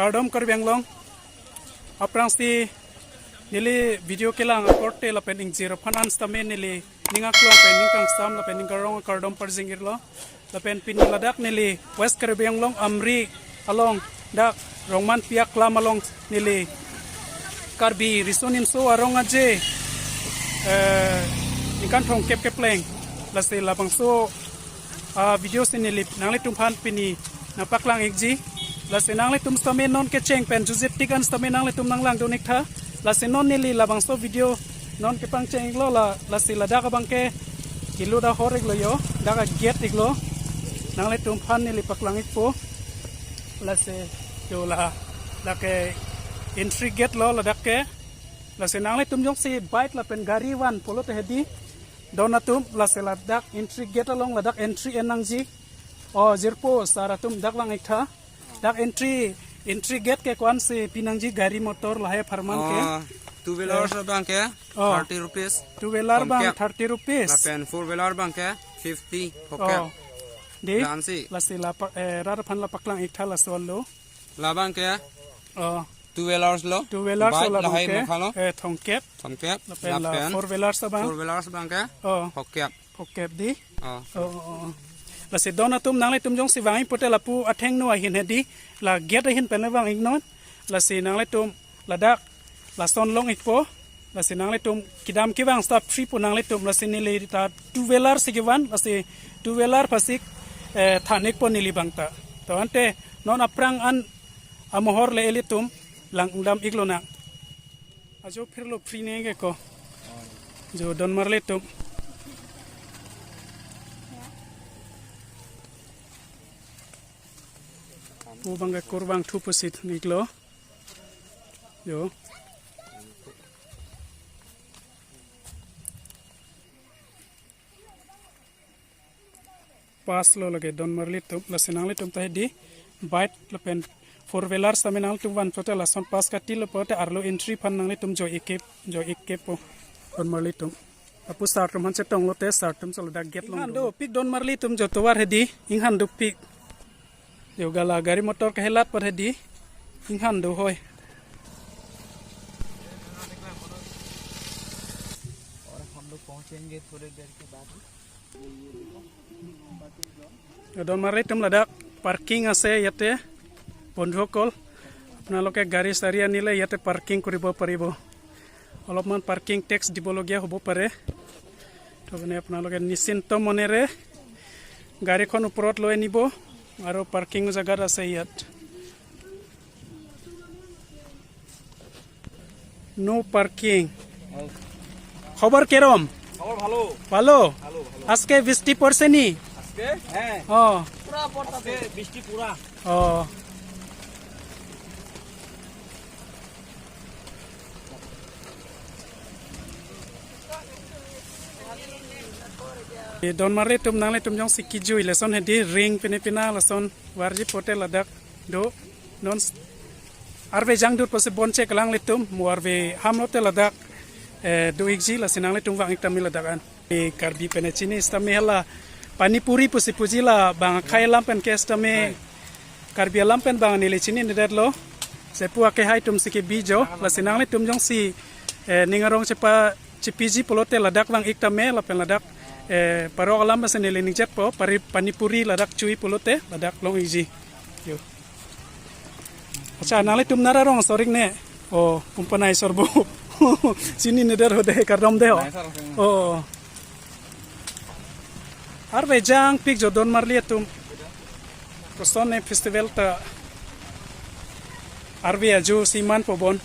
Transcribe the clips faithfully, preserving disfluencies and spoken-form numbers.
Kardom Karbi Anglong. Aphrangsi neli video kelang akorte lapen ingjir aphan an sitame neli ning aklong pen ning kangsam lapen ning karong kardom parjing-irlo. Lapen pini ladak neli West Karbi Anglong Amri along dak Rongmanpi aklam along neli Karbi Riso Nimso Arong Aje, eh, ningkan thomkep kepleng. Lasi labangso, ah, video si neli nanglitum aphan pini nangpaklang-ikji. Lasi nanglitum sitame non kecheng pen jutje tik an sitame nanglitum nanglangdun-iktha. Lasi non neli labangso video non kepangcheng-iklo la, lasi ladak abangke kelut ahor-iklo jo, dak agate-iklo. Nanglitum aphan neli paklang-ikpo. Lasi jo la, lake entry gate lo ladak ke. Lasi nanglitum jongsi bike lapen gari van pulote hedi don atum, lasi ladak entry gate along ladak entry en nangji. O jirpo sar atum dak vang-iktha. Dak entry, entry gate ke ko-ansi pi nangji gari motor lahai apharman ke? Oh, two wheelers, eh, abangke, oh, thirty rupees. Two wheeler abang thomkep. Thirty rupees. Lapen four wheeler abangke fifty, thomkep. Oh. Dei, la-ansi. Lasi la pa-, eh, rat aphan la paklang-iktha laso lo. Labangke, oh, two wheelers lo. Two wheelers, bike lo lahai abangke, mokha lo. Eh, thomkep. Thomkep. Lapen la lapen four wheelers abang? Four wheelers abangke, oh, thomkep. Thomkep dei. Oh. Oh, oh, oh. Lasi don atum nanglitum jongsi vang-ik pulote lapu athengno ahin hedi, la gate ahin pen le vang-iknon. Lasi nanglitum ladak lason long-ikpo. Lasi nanglitum kedam kevang seta free po nanglitum. Lasi neli ta two wheeler si kevan, lasi two wheeler aphansi, eh, than-ikpo neli abang ta. To ante non aphrang an amohor le ilitum langdam-iklonang. Ajo phirlo free neke ko. Jo don marli atum. Pu abangke kur vangthu pusi nangiklo. Jo. Pass lo lake don marli atum, lasi nanglitum ta hedi bike lapen four wheeler sitame nanglitum van pulote lason pass katil pulote arlo entry aphan nanglitum jo-ik-ikpo, jo-ik-ikpo don marli atum. Lapu sar atum aphan chetong lote sar atum solo dak gate along inghan do. Dopik don marli atum jo tovar hedi, inghan dopik. Jo gala gari motor kehelat apot hedi, inghan do hoi. और हम लोग पहुंचेंगे थोड़ी देर के बाद। Don marli atum, ladak parking ase yate, bondhukol. Apnaloke gari sari anile yate parking koribo paribo. Olopman parking tax dibologia hobo pare. To mane apnaloke nisinto monere garikhon uporot loi anibo, aro parking jagat ase yat. No parking. খবর কিরম? খবর ভালো। ভালো? ভালো, ভালো। আজকে বৃষ্টি পড়ছে নি? আজকে? হ্যাঁ। ও। পুরা পড়তাছে। আজকে বৃষ্টি পুরা। ও। E don marli atum, nanglitum jongsi kejui lason hedi ring pine pina lason varji pulote ladak do. Non s-, arve jangdut pusi bonche kelang ilitum, mo arve ham lote ladak, eh, do-ikji, lasi nanglitum vang-ik tame ladak an. E Karbi pen chini sitame hala pani puri pusi puji, labang akhei alam pen ke sitame Karbi alam pen bang neli chininedetlo. Sepu akehai atum si kebi jo, lasi nanglitum jongsi, eh, ning arong chepa chepiji pulote ladak vang-ik tame, lapen ladak, eh, parok alam pensi neli ningjetpo, pari pani puri ladak chui pulote ladak long-ikji. Jo. Accha, nanglitum nar arong sorik ne? O, pumpanai sorbo. Chininedet ho dei, kardom dei ho. Nai sar sing. O. Arve jangpik jo don marli atum. Koson ne festival ta arve ajo si manpo bon.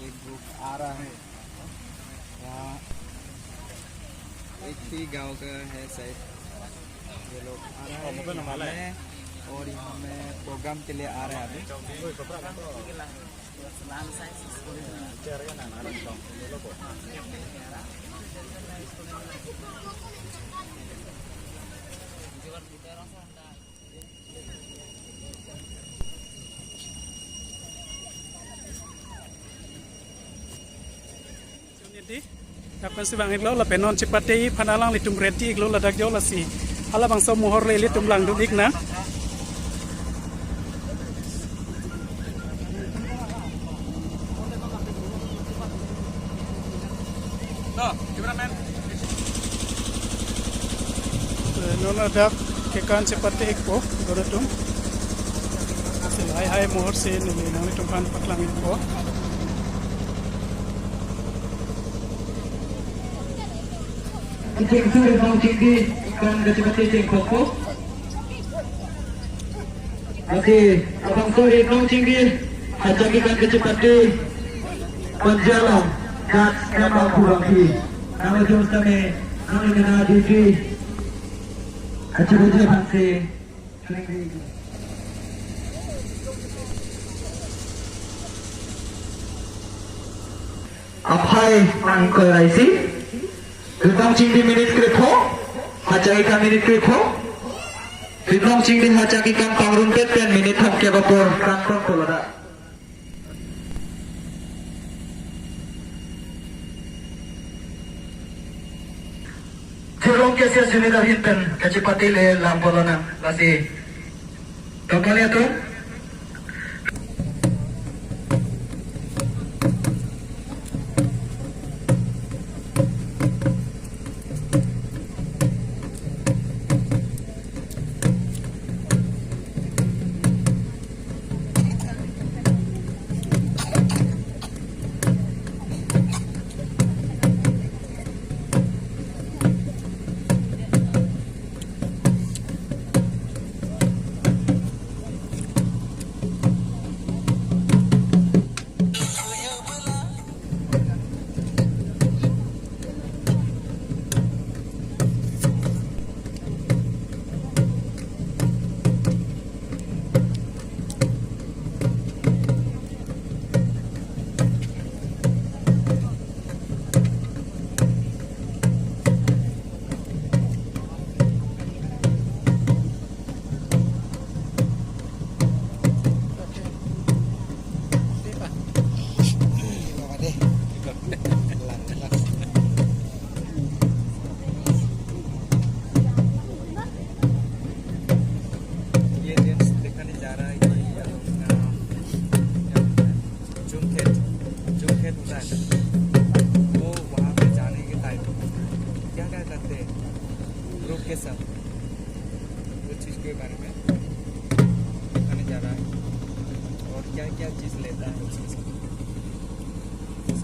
ये ग्रुप आ रहा है। यहाँ एक ही गांव का है शायद। ये लोग आ रहा है यहाँ में, और यहाँ में प्रोग्राम के लिए आ रहे हैं अभी। Di, dak pensi vang-iklo, lapen non chepate-i aphan alanglitum ready-iklo ladak jo, lasi halabangso amohor le ilitum langdun-ik nang. No, cameraman. Eh, non ladak kekan chepate-ikpo, dono atum. Lasi lahai amohor si neli nanglitum aphan paklang-ikpo. Chingthur Ritnong Chingdi, kan kachepate chingthurpo. Ati, abang sorry, Ritnong Chingdi, achakikan kachepate, Panjalo, Kat, Kama Purangki. Nama jom same, nama nina duty. Achakikan kachepate. Aphai angkoi raisi. Ritnong Chingdi minute krepho. Achakikan minute krepho. Ritnong Chingdi achakikan pangrunpet pen minute thomkep apor kangton toloda. Jirong K C S unit ahin pen kachepate le lam polo nang, lasi. Tokali atum. ये जेंट्स दिखाने जा रहा है कि ये लोग, अ, क्या बोलते हैं, चुनखेत, चुनखेत होता है ना, वो वहाँ पे जाने के टाइम क्या क्या करते हैं ग्रुप के साथ, उस चीज़ के बारे में दिखाने जा रहा है और क्या क्या चीज़ लेता है उसके साथ।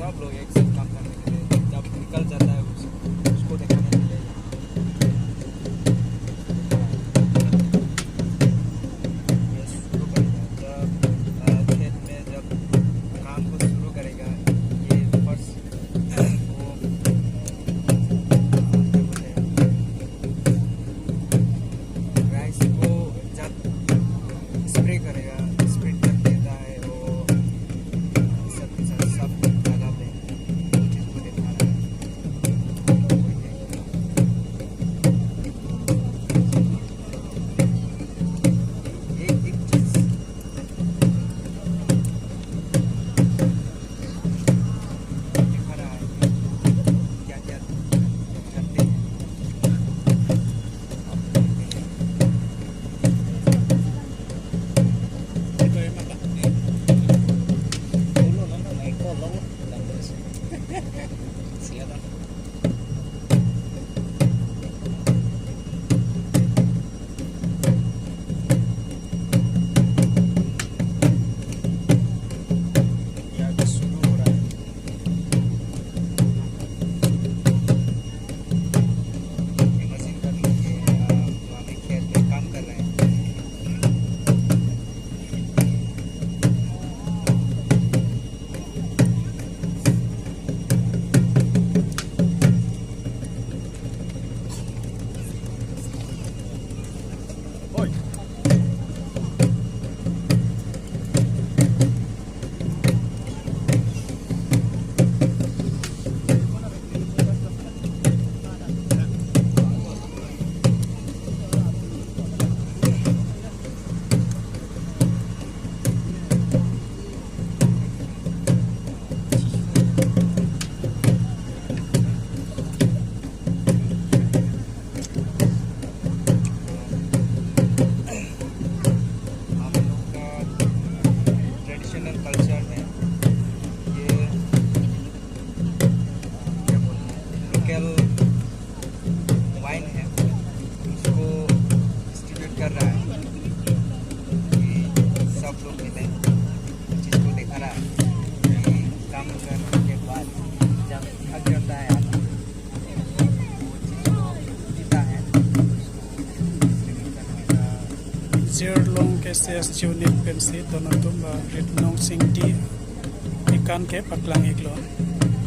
सब लोग एक साथ काम करने के लिए जब निकल जाता है, उस, उसको दिखाने के लिए ये शुरू करेगा। जब, अ, खेत में जब काम को शुरू करेगा, ये फर्स्ट वो क्या बोलते हैं, राइस को जब स्प्रे करेगा, स्प्रे कर देता है, वो सब के साथ सब लगा दे, वो चीज़ को दिखा रहा है। Long K C S unit pensi don atum ba rit nong sing di ikan ke paklang iklo.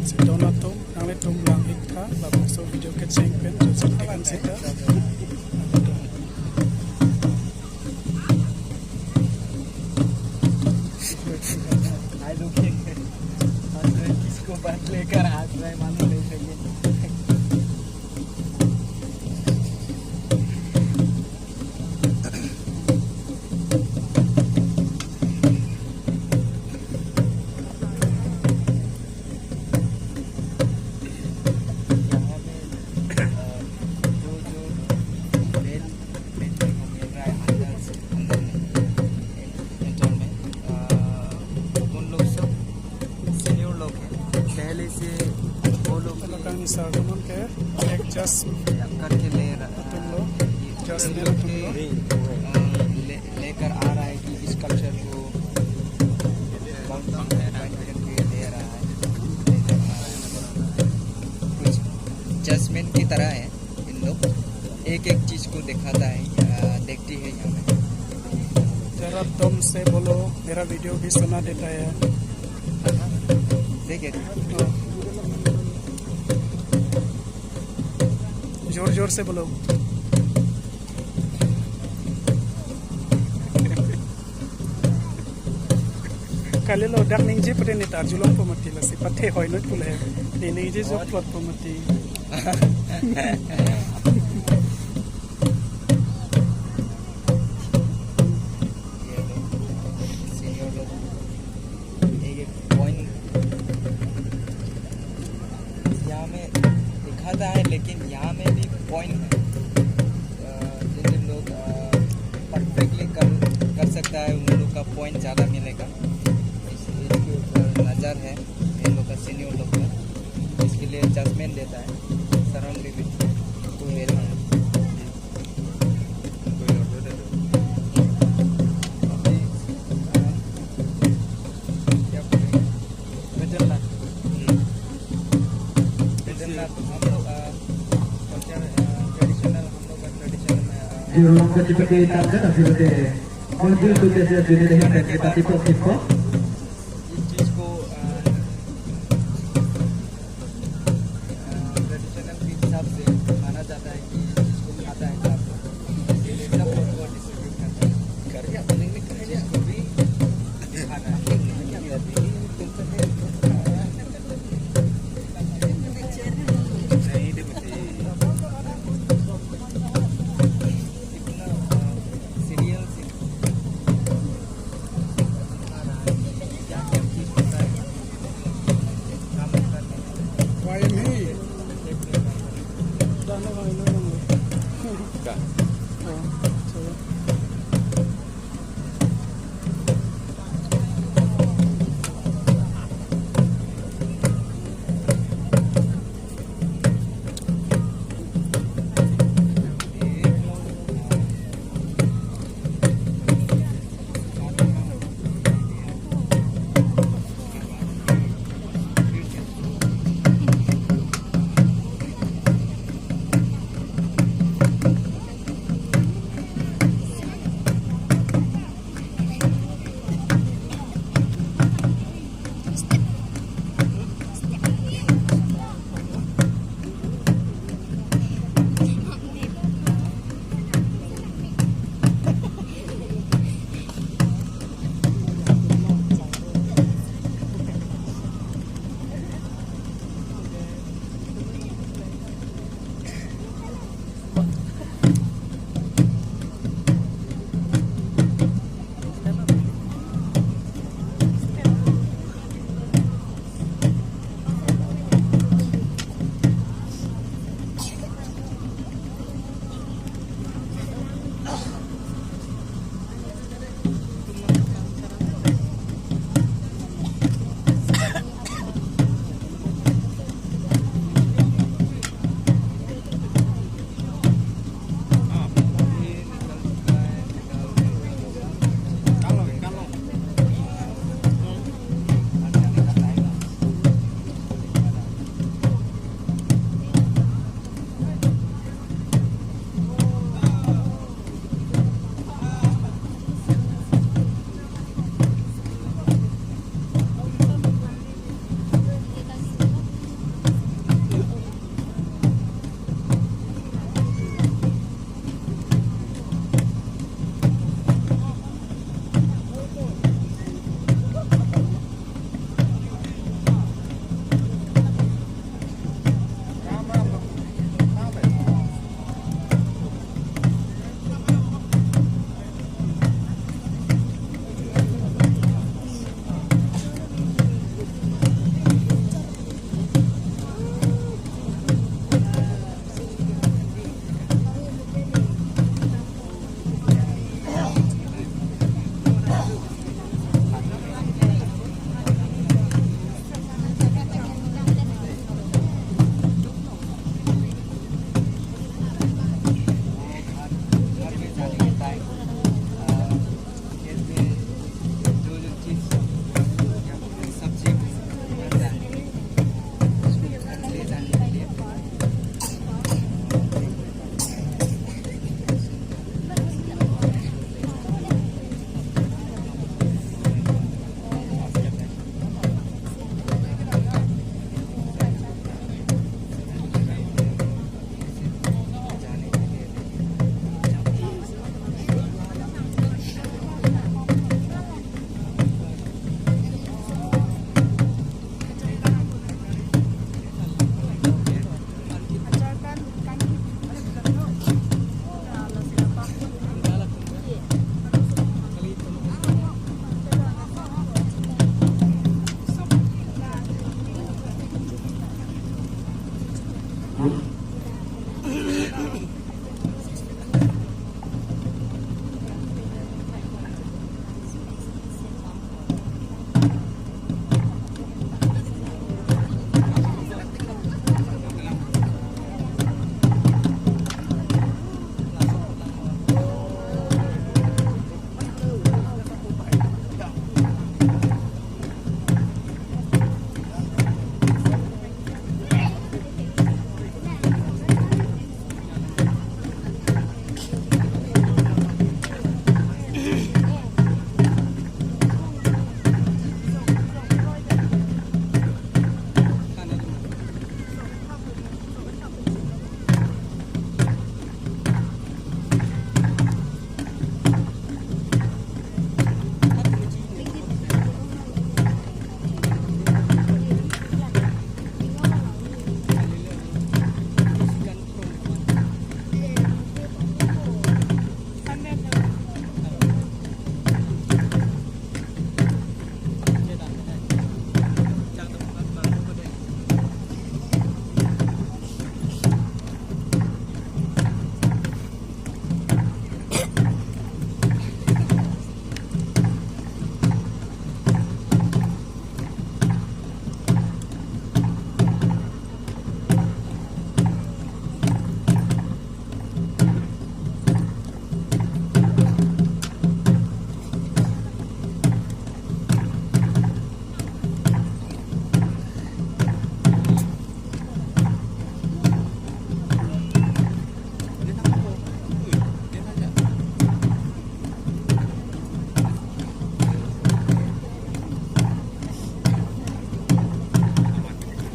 Si don atum nanglitum lang ik tha, labangso video kecheng pen joseph ikan sita. Hai, देखिए, किसको बात लेकर हंस रहा है, मालूम नहीं है ये। यहाँ में, अ, जो, जो मेल, मेल को मिल रहा है अंदर से, अंदर में, एंटर में, अ, उन लोग सब सीनियर लोग हैं, पहले से वो लोग Kalau kang ni sir, teman ke, ek jas करके ले रहा है। Betul lo. ये Jas ये ni लोग betul के, lo. अ, ले, लेकर आ रहा है कि इस कल्चर को कौन कौन है, कौन कौन के ले रहा है। कुछ जजमेंट की तरह है इन लोग, एक एक चीज को दिखाता है, अ, देखती है यहाँ में। जरा दम से बोलो, मेरा वीडियो भी सुना देता है। देखिए। जोर जोर से बोलो। Kalilo dak ningje pute ne ta arjulong pamati lasi pathe hoi noi pule. Ne ningje jok plot pamati. ये लो, सीनियर लोग, एक एक पॉइंट यहाँ में दिखाता है, लेकिन यहाँ में भी पॉइंट है। अ, जिन जिन लोग, अ, परफेक्टली कर, कर सकता है, उन लोग का पॉइंट ज़्यादा मिलेगा। इस, इसके ऊपर नज़र है इन लोग का, सीनियर लोग का, इसके लिए जजमेंट देता है। सराउंडिंग में कोई एरिया कोई ऑर्डर दे दो। अभी, अ, क्या बोलेंगे? वेतननाथ। हम्म। वेतननाथ हम लोग, अ, कल्चर, अ, ट्रेडिशनल, हम लोग का ट्रेडिशनल में, अ, Di Rongkot Chipete Tarkan, Chipete, Bonjil Sute Sute Sute Sute Sute Sute Sute इस चीज को, अ, अ, ट्रेडिशनल के हिसाब से माना जाता है कि जिसको खाता है, सब, ये सब लोग को डिस्ट्रीब्यूट करता है। करके अपने में जिसको भी खाना है। नहीं, देखो, इतना, अ, सीरियल से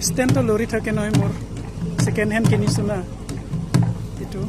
Stand to lori thake noi mor. Second hand kini suna. Itu.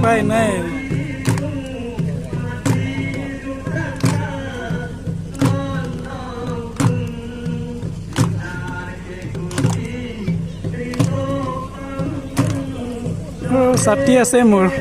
Pai nai. Oh, sati ase mur.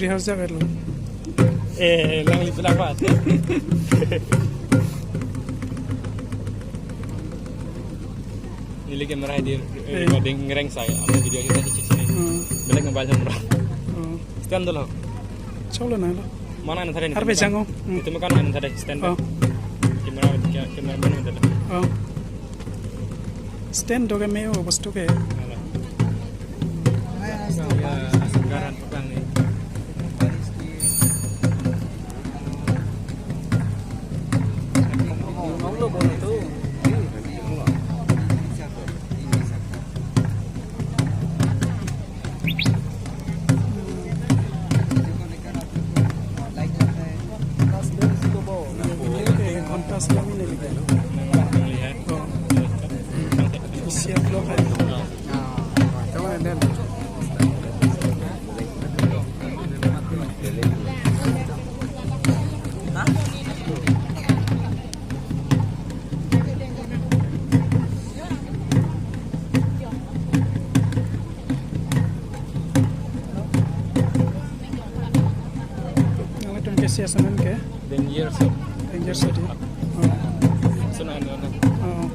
Rehearse jak lo. Eh, lang lipu lang pat. Neli camera di, eh, recording ngereng sai, amo video kita cici cici. Hmm. Belek mobile camera. Hmm. Stand dolo. Cholo na lo. Mana na thare ni? Arve camera. Jango. Hmm. Itu kan na thare stand. Oh. Camera, camera mana ada? Oh. Stand doke me-o bostu ke. Alah. Yang ya, sekarang tukang ni. Nanglitum ke si asan ke? Danger so. Danger so di. Oh. Sana ano na. Oh.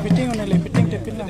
Meeting only, meeting te pila.